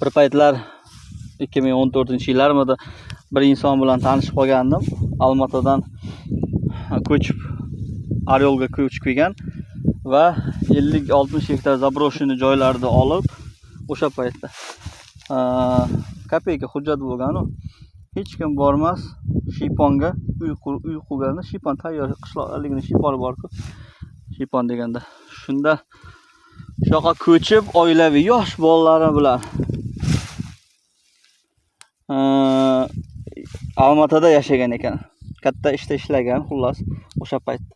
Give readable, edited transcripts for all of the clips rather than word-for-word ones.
Bir paytlar 2014-yillarmidi, bir inson bilan tanishib qolgandim. Almatadan ko'chib Oryolga ko'chib kelgan va 50-60 gektar заброшенный joylarni olib, o'sha paytda kopeyka hujjat bo'lgan u. Hech kim bormas, shiyponga uy qurganda, shiypon tayyor, qishloq haligini shiyponi bor-ku. Shiypon deganda. Shunda shu yoqqa ko'chib, oilaviy yosh bolalari bilan Almatada yashagan ekan. Katta ishda ishlagan, xullas, o'sha paytda.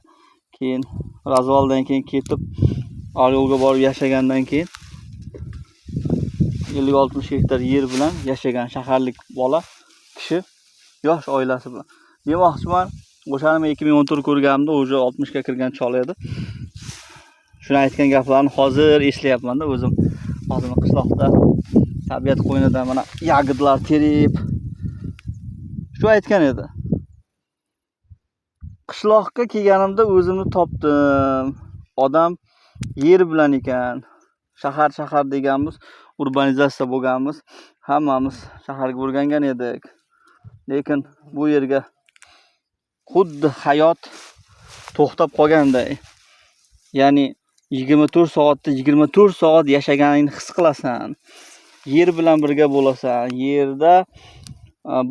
Keyin развал dan keyin ketib Oryolga borib yashagandan keyin 50-60 gektar yer bilan yashagan shaharlik bola kishi yosh oilasi bilan. Demoqchiman, o'shani men 2014 ko'rganimda уже 60 ga kirgan chol edi. Shuni aytgan gaplarini hozir eslayapman-da o'zim. Hozir qishloqda tabiat qo'ynida mana ягод lar terib, shu aytgan edi. Qishloqqa kelganimda o'zimni topdim. Odam yer bilan ekan. Shahar shahar deganmiz, urbanizatsiya bo'lganmiz. Hammamiz shaharga o'rgangan edik. Lekin bu yerga xuddi hayot to'xtab qolganday. Ya'ni 24 soatda 24 soat yashaganingni his qilasan. Yer bilan birga bo'lasan. Yerda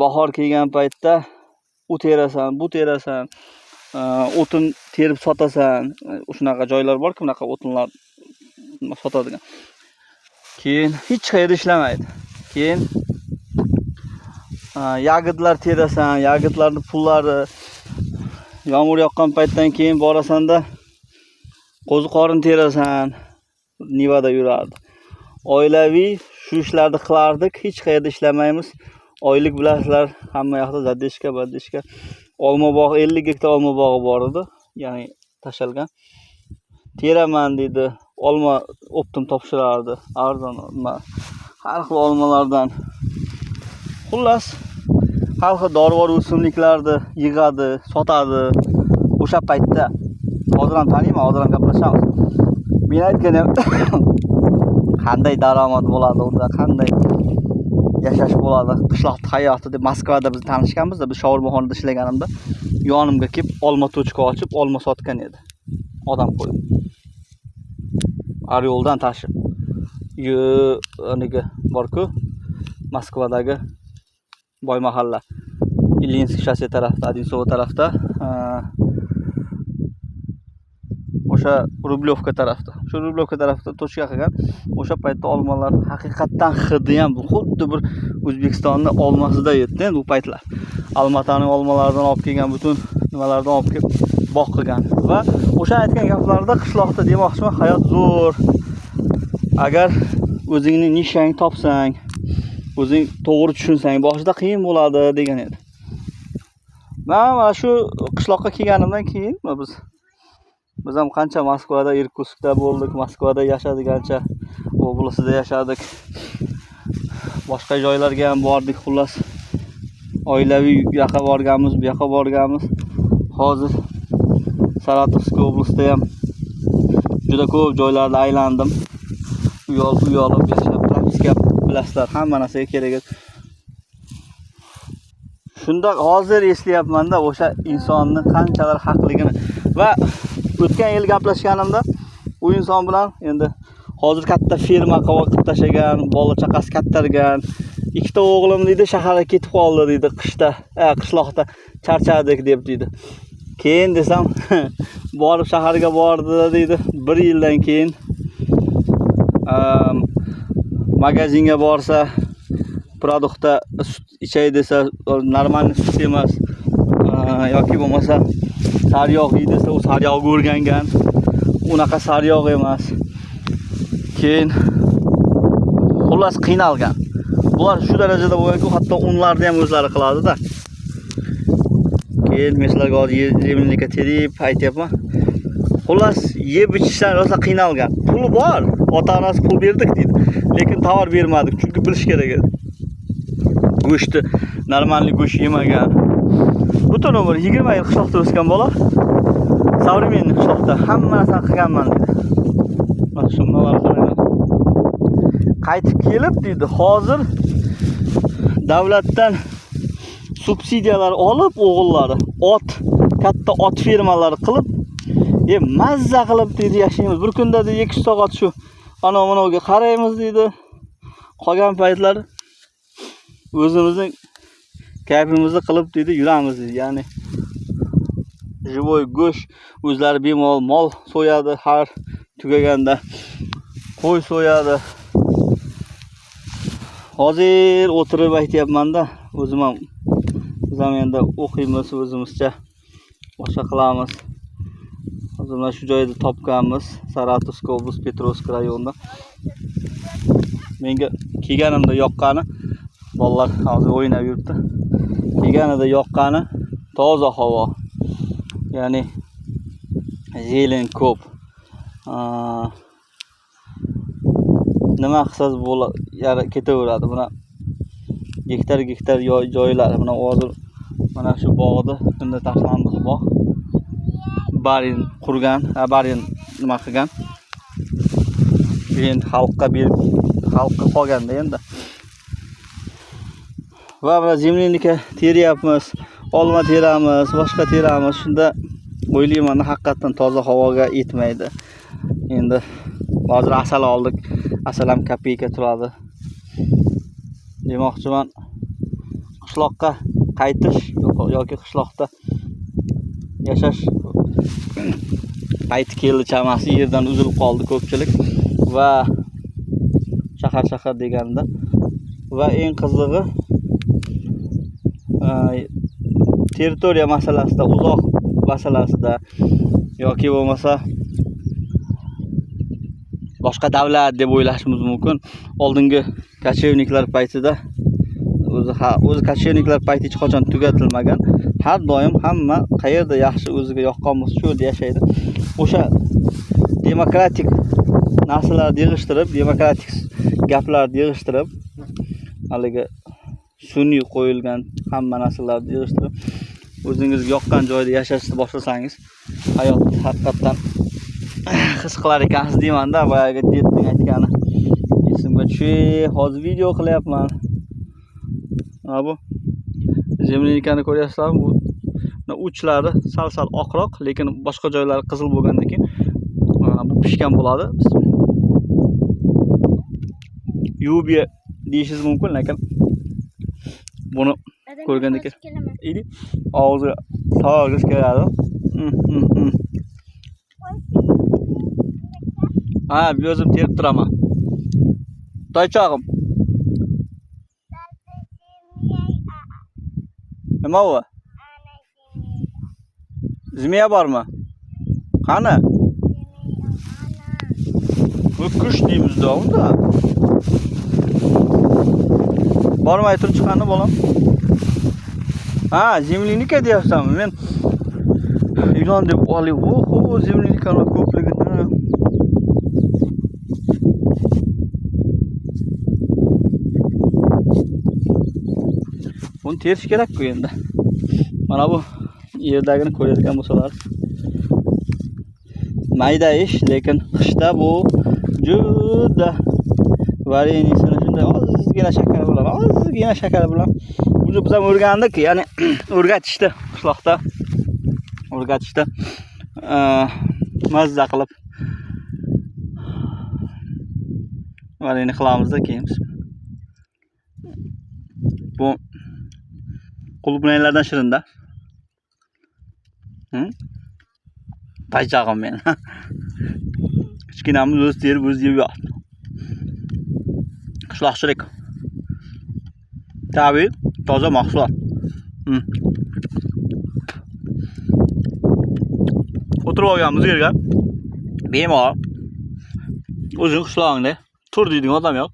bahor kelgan paytda u terasan, bu terasan, o'tin terib sotasan. Shunaqa joylar borku, bunaqa o'tinlar sotadigan. Keyin hech qayerda ishlamaydi. Keyin ягод lar terasan, ягод larni pullari, yomg'ir yoqqan paytdan keyin borasanda qo'ziqorin terasan. Nivada yurardi. Oilaviy shu ishlarni qilardik, hech qayerda ishlamaymiz. Oylik bilasizlar, hamma yoqda задержка, задержка. Olma bog'i, 50 gektar olma bog'i bor edi, ya'ni tashalgan. Teraman deydi, olma оптом topshirardi, arzon nima, har xil olmalardan. Xullas, har xil dorivor o'simliklarni yig'adi, sotadi. O'sha paytda hozir ham taniyman, hozir ham gaplashamiz. Men aytganim, qanday daromad bo'ladi unda, qanday yashash bo'ladi, qishloq hayoti deb. Moskvada biz tanishganmiz, biz shaurmaxonada ishlaganimda yonimga kelib olma точка ochib, olma sotgan edi. Odam qo'yib. Oryoldan tashib. Yo, anigi bor-ku, Moskvadagi boy mahalla. Ilinskiy shosse tarafda, Odinsovo tarafda, o'sha Rublyovka tarafda. Shu Rublyovka tarafda точка qilgan. O'sha paytda olmalar haqiqatdan hidi ham xuddi bir O'zbekistonni olmasida edi endi u paytlar. Almataning olmalaridan olib kelgan, butun nimalardan olib kelib bog' qilgan. Va o'sha aytgan gaplarida qishloqda, demoqchiman, hayot zo'r. Agar o'zingni nishang topsang, o'zing to'g'ri tushunsang, boshida qiyin bo'ladi degan edi. Men mana shu qishloqqa kelganimdan keyin biz ham qancha Moskvada, Irkutskda bo'ldik, Moskvada yashadik, ancha oblastida yashadik. Boshqa joylarga ham bordik, xullas. Oilaviy u yoqqa borganmiz, bu yoqqa borganmiz. Hozir Saratovskiy oblastida ham juda ko'p joylarda aylandim. Uy olib, uy olib yashab, propiska bilasizlar, hamma narsaga kerak edi. Shunda hozir eslayapman-da o'sha insonni qanchalar haqligini. Va o'tgan yil gaplashganimda u inson bilan, endi hozir katta firma qilib tashlagan, bola chaqasi kattargan. Ikkita o'g'lim deydi, shaharga ketib qoldi deydi, qishda, qishloqda charchadik deb deydi. Keyin desam, borib shaharga bordi deydi. Bir yildan keyin magazinga borsa, продукт da sut ichay desa, нормальный sut emas, yoki bo'lmasa sariyog' yey desa, u sariyog'ga o'rgangan, unaqa sariyog' emas. Keyin xullas qiynalgan. Bular shu darajada bo'lganki, hatto unlarni ham o'zlari qiladi-da. Keyin men sizlarga hozir земляника terib aytyapman. Xullas, yeb ichishdan rosa qiynalgan. Puli bor, ota-onasi pul berdik deydi. Lekin tovar bermadik, chunki bilish kerak edi. Go'shtni, нормальный go'sht yemagan. Butun umr 20 yil qishloqda o'sgan bola современный qishloqda hamma narsani qilganman deydi. Mana shu nimalarni qaranglar. Qaytib kelib deydi, hozir davlatdan subsidiyalar olib o'g'illari ot, katta ot fermalari qilib, mazza qilib deydi yashaymiz. Bir kunda deydi 2 soat shu ana-managa qaraymiz deydi. Qolgan paytlar o'zimizning kayfimizni qilib deydi yuramiz deydi. Ya'ni живой go'sht o'zlari bemalol mol so'yadi, har tugaganda qo'y so'yadi. Hozir o'tirib aytyapman-da, o'zim ham biz ham endi o'qiymiz o'zimizcha, boshqa qilamiz. Hozir mana shu joyda topganmiz, Saratovsk oblast, Petrovsk rayonida. Menga kelganimda yoqqani, bolalar hozir o'ynab yuribdi. Kelganida yoqqani toza havo. Ya'ni zelen ko'p. Nima qilsangiz bo'ladi, ketaveradi. Buna gektar-gektar joylar. Mana hozir mana shu bog'da, bunda tashlandiq bog'. Barin qurgan, barin nima qilgan. Endi xalqqa berib, xalqqa qolganda endi. Va mana zemlyanika teryapmiz, olma teramiz, boshqa teramiz. Shunda o'ylayman, haqiqatan toza havoga yetmaydi. Endi hozir asal oldik. Asal ham kopeyka turadi. Demoqchiman, qishloqqa qaytish yoki qishloqda yashash payti keldi chamasi, yerdan uzilib qoldi ko'pchilik va shahar deganda. Va eng qizig'i, territoriya masalasida, uzoq masalasida yoki bo'lmasa boshqa davlat deb o'ylashimiz mumkin. Oldingi kochevniklar paytida o'zi kochevniklar payti hech qachon tugatilmagan. Har doim hamma qayerda yaxshi o'ziga yoqqan bo'lsa shu yerda yashaydi. O'sha demokratik narsalarni yig'ishtirib, demokratik gaplarni yig'ishtirib, haligi sun'iy qo'yilgan hamma narsalarni yig'ishtirib, o'zingizga yoqqan joyda yashashni boshlasangiz, hayot haqiqatan his qilar ekansiz deyman-da. Boyagi dedning aytgani esimga tushib, hozir video qilyapman. Mana bu zemlyanikani ko'ryapsizlarmi? Bu uchlari sal-sal oqroq, lekin boshqa joylari qizil bo'lgandan keyin bu pishgan bo'ladi. Yubiya deyishingiz mumkin, lekin buni ko'rgandan keyin og'izga tog'iz keladi. Ha, bu o'zim terib turaman. Toychog'im. Nima u? Zmiya bormi? Qani? Bu kush deymiz-da unda. Bormay turib chiqani bolam. Ha, zemlyanika deyapsanmi? Men ilon deb olib, oho, zemlyanikani ko'pligini. Buni terish kerak-ku endi. Mana bu yerdagini ko'rayotgan bo'lsalar, mayda ish, lekin qishda bu juda varenisini shunday ozgina shakar bilan, ozgina shakar bilan buni biz ham o'rgandik, ya'ni o'rgatishdi qishloqda. O'rgatishdi. Mazza qilib vareni qilamizda keyin. Bu qulupnaylardan shirin-da. Taychog'im men. Kichkinamiz o'zi terib o'zi yeb yotdi. Qishloqchilik. Tabiiy, toza mahsulot. O'tirib olganmiz yerga. Bemalol. O'zing qishlog'ingda tur deydigan odam yo'q.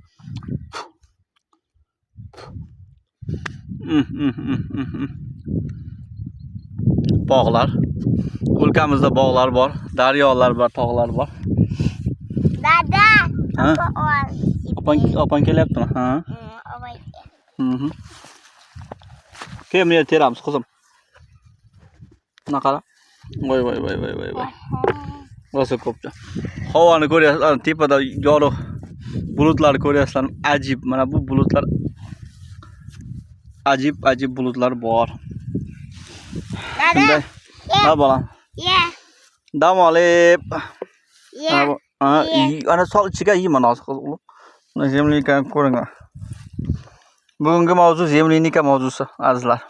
Bog'lar. O'lkamizda bog'lar bor, daryolar bor, tog'lar bor. Dada, opang kelyaptimi? Ha. Keyin bu yerda teramiz, qizim. Buna qara. Voy voy voy voy voy voy. Rosa ko'pcha. Havoni ko'ryapsiz, tepada yorug' Bulutlarni ko'ryapsizlarmi? Ajib. Mana bu bulutlar, ajib ajib bulutlar bor. Dada. Shunday. Ha, bolam. Ye. Dam olib. Ye. Ana ana, ana sol ichiga yeyman hozir, o'g'lim. Mana земляника ni ko'ringlar. Bugungi mavzu земляника mavzusi, azizlar.